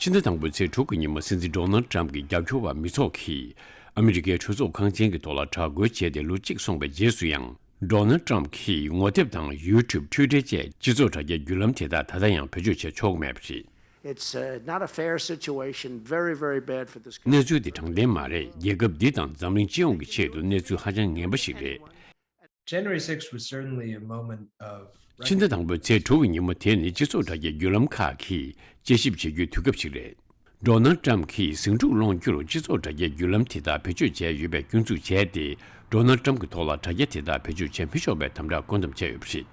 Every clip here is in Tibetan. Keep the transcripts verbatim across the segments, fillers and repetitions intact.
ཕྱི་ཟླ་དང་པོའི་ཚེས་དྲུག་གི་ཉིན་མོ་སྲིད་འཛིན་ཌོ་ནལ་ཌི་ཊརམ་ཕི་གྱི་རྒྱབ་སྐྱོར་བ་མི་ཚོགས་ཀྱིས་ཨ་མི་རི་ཀའི་གྲོས་ཚོགས་ཁང་ཆེན་གྱི་ཐོག་ལ་དྲག་རྒོལ་བྱས་ཏེ་ལོ་གཅིག་སོང་བའི་རྗེས་སུ་ཡང་ཌོ་ནལ་ཌི་ཊརམ་ཕི་གིས་ངོ་དེབ་དང་ཡུ་ཊུབ། ཊུའི་ཊར་བཅས་སྤྱི་ཚོགས་དྲ་རྒྱའི་བརྒྱུད་ལམ་དེ་དག་ད་ལྟ་ཡང་བེད་སྤྱོད་བྱེད་ཆོག་གི་མེད་པ་རེད། It's uh, not a fair situation, very, very bad for this country. གནས་ཚུལ་འདི་དྲང་བདེན་མ་རེད། རྒྱལ་ཁབ་འདི་དང་འཛམ་གླིང་སྤྱི་ཡོངས་ཀྱི་ཆེད་དུ་གནས་ཚུལ་ཧ་ཅང་ངན་པ་ཞིག་རེད། January sixth was certainly a moment of ཕྱི་ཟླ་དང་པོའི་ཚེས་དྲུག་གི་ཉིན་མོ་དེ་ནི་སྤྱི་ཚོགས་དྲ་རྒྱའི་བརྒྱུད་ལམ་ཁག་གིས་དཔྱད་ཞིབ་བྱེད་རྒྱུའི་དུས་སྐབས་ཤིག་རེད། ཌོ་ནལ་ཌི་ཊརམ་ཕི་གིས་ཟིང་འཁྲུག་སློང་རྒྱུར་སྤྱི་ཚོགས་དྲ་རྒྱའི་བརྒྱུད་ལམ་དེ་དག་བེད་སྤྱོད་བྱས་ཡོད་པའི་སྐྱོན་འཛུགས་བྱས་ཏེ། ཌོ་ནལ་ཌི་ཊརམ་ཕིའི་ཐོག་ལ་དྲ་རྒྱ་དེ་དག་བེད་སྤྱོད་བྱེད་མི་ཆོག་པའི་དམ་དྲག་བཀོད་འདོམས་བྱས་ཡོད་པ་རེད།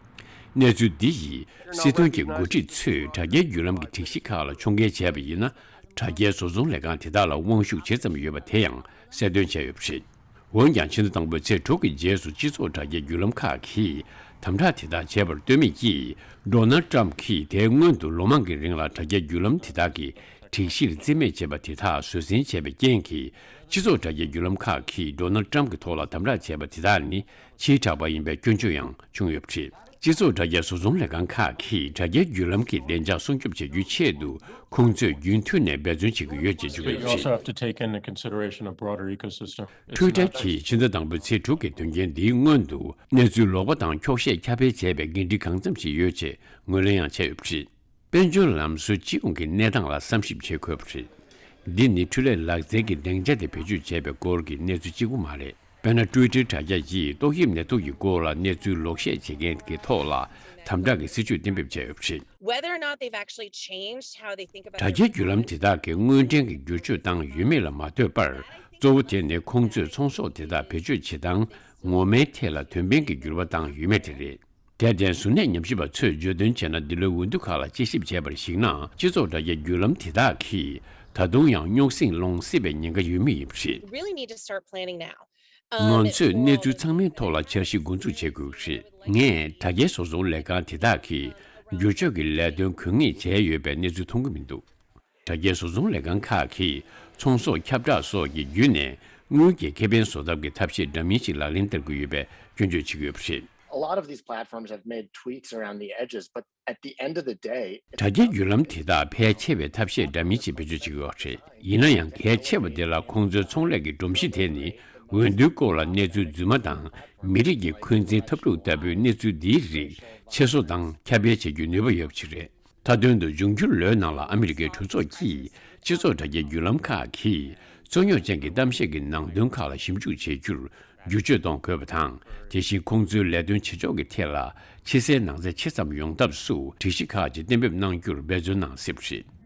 གནས་ཚུལ་འདི་ཡིས་སྲིད་དོན་གྱི་འགོ་ཁྲིད་ཚོས་དྲ་རྒྱའི་བརྒྱུད་ལམ་གྱི་སྒྲིག་གཞི་ཁག་ལ་ཕྱོགས་འགལ་བྱས་པ་ཡིན་ན། དྲ་རྒྱའི་བཟོ་ཚོང་ལས་ཁང་དེ་དག་ལ་དབང་ཤུགས་ཇི་ཙམ་ཡོད་པ་དེ་ཡང་གསལ་སྟོན་བྱས་ཡོད་པ་རེད། འོན་ཀྱང་། ཕྱི་ཟླ་དང་པོའི་ཚེས་དྲུག་གི་རྗེས་སུ་སྤྱི་ཚོགས་དྲ་རྒྱའི་བརྒྱུད་ལམ་ཁག་གིས་དམ་དྲག་དེ་དག་བྱས་པར་ལྟོས་མེད་ཀྱིས། ཌོ་ནལ་ཌི་ཊརམ་ཕིས་དེའི་སྔོན་དུ་ལོ་མང་གི་རིང་ལ་དྲ་རྒྱའི་བརྒྱུད་ལམ་དེ་དག་གི་སྒྲིག་གཞིར་རྩིས་མེད་བྱས་པ་དེ་དག་བཟོད་བསྲན་བྱས་པའི་རྐྱེན་གྱིས། སྤྱི་ཚོགས་དྲ་རྒྱའི་བརྒྱུད་ལམ་ཁག་གིས་ཌོ་ནལ་ཌི་ཊརམ་ཕིའི་ཐོག་ལ་དམ་དྲག་བྱས་པ་དེ་དག་ནི་ཕྱིའི་དྲག་པ་ཡིན་པའི་སྐྱོན་བརྗོད་ཡང་བྱུང་ཡོད་པ་རེད། སྤྱི་ཚོགས་དྲ་རྒྱའི་བཟོ་ཚོང་ལས་ཁང་ཁག་གིས་དྲ་རྒྱའི་བརྒྱུད་ལམ་གྱི་བདེ་འཇགས་སྲུང་སྐྱོབ་བྱེད་རྒྱུའི་ཆེད་དུ། ཁོང་ཚོས་རྒྱུན་མཐུད་ནས་འབད་བརྩོན་བྱེད་ཀྱི་ཡོད་ཅེས་བརྗོད་ཀྱི་ཡོད་པ་རེད། You also have to take into consideration a broader ecosystem. It's ཊུའི་ཊར་གྱིས་ཕྱི་ཟླ་དང་པོའི་ཚེས་དྲུག་གི་དོན་རྐྱེན་འདིའི་སྔོན་དུ་གནས་ཚུལ་ལོག་པ་དང་འཁྱོག་བཤད་ཁྱབ་སྤེལ་བྱས་པའི་འགན་འཁྲི་གང་འཚམ་ཞིག་ཡོད་ཅེས་ངོས་ལེན་ཡང་བྱས་ཡོད་པ་རེད། དཔལ་འབྱོར་ལམ་སྲོལ་སྤྱི་ཡོངས་ཀྱི་གནས་སྟངས་ལ་བསམ་ཞིབ་བྱེད་དགོས་པ་རེད། འདི་ནི་འཕྲུལ་ལས་ལག་རྩལ་གྱི་སྡིངས་ཆ་དེ་བེད་སྤྱོད་བྱས་པའི་སྐོར་གྱི་གནས་ཚུལ་གཅིག་པུ་མ་རེད། དཔེར་ན། ཊུའི་ཊར་དྲ་རྒྱ་ཡིས་ཏོག་དབྱིབས་ནད་དུག་གི་སྐོར་ལ་གནས་ཚུལ་ལོག་བཤད་བྱེད་མཁན་གྱི་ཐོག་ལ་དམ་དྲག་གི་སྲིད་ཇུས་གཏན་འབེབས་བྱས་ཡོད་པ་རེད། Whether or not they've actually changed how they think about དྲ་རྒྱའི་བརྒྱུད་ལམ་དེ་དག་གིས་དངོས་འབྲེལ་གྱི་བསྒྱུར་བཅོས་བཏང་ཡོད་མེད་ལ་མ་ལྟོས་པར། གཙོ་བོ་དེ་ནི་ཁོང་ཚོས་ཚོང་ཟོག་དེ་དག་བེད་སྤྱོད་བྱེད་སྟངས་ངོ་མའི་ཐད་ལ་དོན་ཕན་གྱི་འགྱུར་བ་བཏང་ཡོད་མེད་དེ་རེད། དེར་བརྟེན། གཟུར་གནས་ཉམས་ཞིབ་པ་ཚོས་བརྗོད་དོན་བྱས་ན། འདི་ལོའི་འོས་བསྡུ་ཁག་ལ་དཔྱད་ཞིབ་བྱས་པར་གཞིགས་ན། སྤྱི་ཚོགས་དྲ་རྒྱའི་བརྒྱུད་ལམ་དེ་དག་གིས་ད་དུང་ཡང་རྙོག་ཟིང་སློང་སྲིད་པའི་ཉེན་ཁ་ཡོད་མུས་ཡིན་པ་རེད། Really need to start planning now. ང་ཚོས་གནས་ཚུལ་ཚང་མའི་ཐོག་ལ་འཆར་གཞི་འགོ་འཛུགས་བྱེད་དགོས་ཀྱི་རེད། ངས་དྲ་རྒྱའི་བཟོ་ཚོང་ལས་ཁང་དེ་དག་གིས་བསྒྱུར་བཅོས་ཀྱི་ལས་དོན་གང་ལེགས་བྱས་ཡོད་པའི་གནས་ཚུལ་མཐོང་གི་མི་འདུག་དྲ་རྒྱའི་བཟོ་ཚོང་ལས་ཁང་ཁག་གིས་ཚོང་ཟོག་ཁྱབ་བསྒྲགས་སོགས་ཀྱི་བརྒྱུད་ནས་དངུལ་གྱི་ཁེ་ཕན་བཟོ་ཐབས་ཀྱི་ཐབས་ཤེས་འདྲ་མིན་ཞིག་ལག་ལེན་བསྟར་གྱི་ཡོད་པའི་སྐྱོན་བརྗོད་བྱེད་ཀྱི་ཡོད་པ་རེད། A lot of these platforms have made tweaks around the edges, but at the end of the day, དྲ་རྒྱའི་བརྒྱུད་ལམ་དེ་དག་ཕལ་ཆེ་བས་ཐབས་ཤེས་འདྲ་མིན་ཞིག་བེད་སྤྱོད་བྱེད་ཀྱི་ཡོད་པ་རེད། ཡིན་ན་ཡང་། གལ་ཆེ་བ་དེ་ལ་ཁོང་ཚོའི་ཚོང་ལས་ཀྱི་སྒྲོམ་གཞི་དེ་ནི། འོས་བསྡུའི་སྐོར་ལ་གནས་ཚུལ་རྫུན་མ་དང་། མི་རིགས་ཀྱི་འཁོན་འཛིན་འཐབ་འཁྲུག་ལྟ་བུའི་གནས་ཚུལ་འདིའི་རིགས་ཕྱིར་བཟོ་དང་ཁྱབ་སྤེལ་བྱེད་རྒྱུའི་ནུས་པ་ཡོད་པ་ཞིག་རེད། མཐའ་དོན་དུ། འབྱུང་འགྱུར་ལོའི་ནང་ལ་ཨ་མི་རི་ཀའི་གྲོས་ཚོགས་ཀྱིས་སྤྱི་ཚོགས་དྲ་རྒྱའི་བརྒྱུད་ལམ་ཁག་གིས་རྩོད་རྙོག་ཅན་གྱི་གཏམ་བཤད་ཀྱི་ནང་དོན་ཁག་ལ་ཞིབ་འཇུག་བྱེད་རྒྱུར་བསྒྱུར་བཅོས་གཏོང་དགོས་པ་དང་། དེ་བཞིན་ཁོང་ཚོའི་ལས་དོན་བྱེད་ཕྱོགས་ཀྱི་ཐད་ལ་ཕྱི་གསལ་ནང་གསལ་ཆེ་ཙམ་ཡོང་ཐབས་སུ་སྒྲིག་གཞི་ཁག་ཅིག་གཏན་འབེབས་གནང་རྒྱུར་འབད་བརྩོན་གནང་སྲིད་པ་རེད།